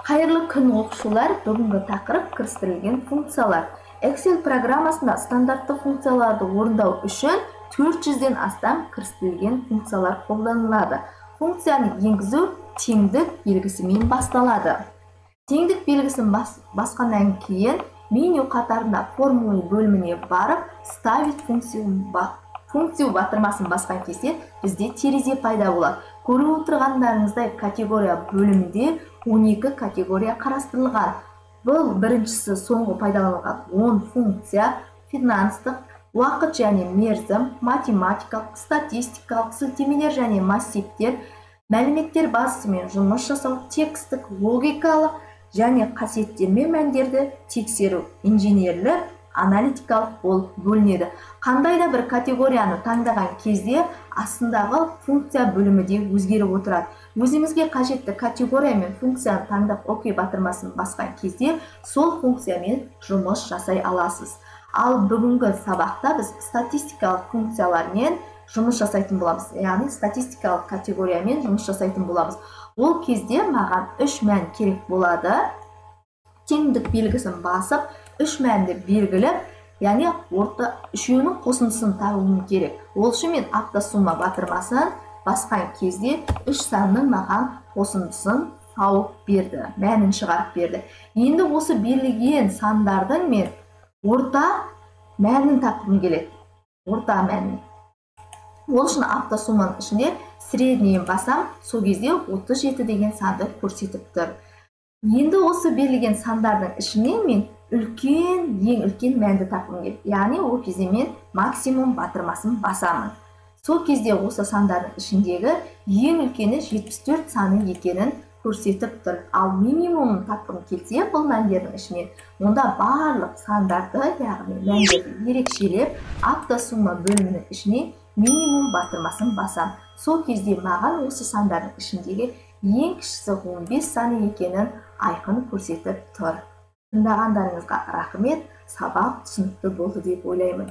Қайырлы күн, оқушылар! Бүгінгі тақырып кірістірілген функциялар. Excel программасында стандартты функцияларды орындау үшін 400-ден астам кірістірілген функциялар қолданылады. Функцияны енгізу теңдік белгісімен басталады. Теңдік белгісін басқаннан кейін меню қатарында формула бөліміне барып, ставить функцию батырмасын басқан кезде бізде терезе пайда болады. Көріп отырғандарыңыздай, категория бөлімінде 12 категория қарастырылған. Бұл біріншісі соңғы пайдаланылған 10 функция: финанстық, уақыт және мерзім, математикалық, статистикалық, сілтемелер және массивтер, мәліметтер базасымен жұмыс жасау, текстік, логикалық және қасиеттермен мәндерді тексеру, инженерлік, аналитикалық болып бөлінеді. Қандай да бір категорияны таңдаған кезде астындағы функция бөлімі де өзгеріп отырады. Өзіңізге қажетті категория мен функцияны таңдап, ОК батырмасын басқан кезде сол функциямен жұмыс жасай аласыз. Ал бүгінгі сабақта біз статистикалық функциялармен жұмыс жасайтын боламыз, яғни статистикалық категориямен жұмыс жасайтын боламыз. Ол кезде маған үш мән керек болады. Теңдік белгісін басып, үш мәнді белгілеп, яғни орта үшеуінің қосындысын табуым керек. Ол үшін мен автосумма батырмасын басқан кезде үш санның маған қосындысын тауып берді, мәнін шығарып берді. Енді осы берілген сандардың мен орта мәнін тапқым келеді. Орта мәнін. Ол үшін автосумманың ішінде среднийін басам, сол кезде 37 деген санды көрсетіп тұр. Енді осы берілген сандардың ішінен мен ең үлкен мәнді тапқым келеді. Яғни ол кезде мен максимум батырмасын басамын. Сол кезде осы сандардың ішіндегі ең үлкені 74 саны екенін көрсетіп тұр. Ал минимумын тапқым келсе бұл мәндердің ішінен, онда барлық сандарды, яғни мәндерді ерекшелеп, автосумма бөлімінің ішіне минимум батырмасын басам. Сол кезде маған осы сандардың ішіндегі ең кішісі 15 саны екенін айқын көрсетіп тұр. Тыңдағандарыңызға рахмет, сабақ түсінікті болды деп ойлаймын.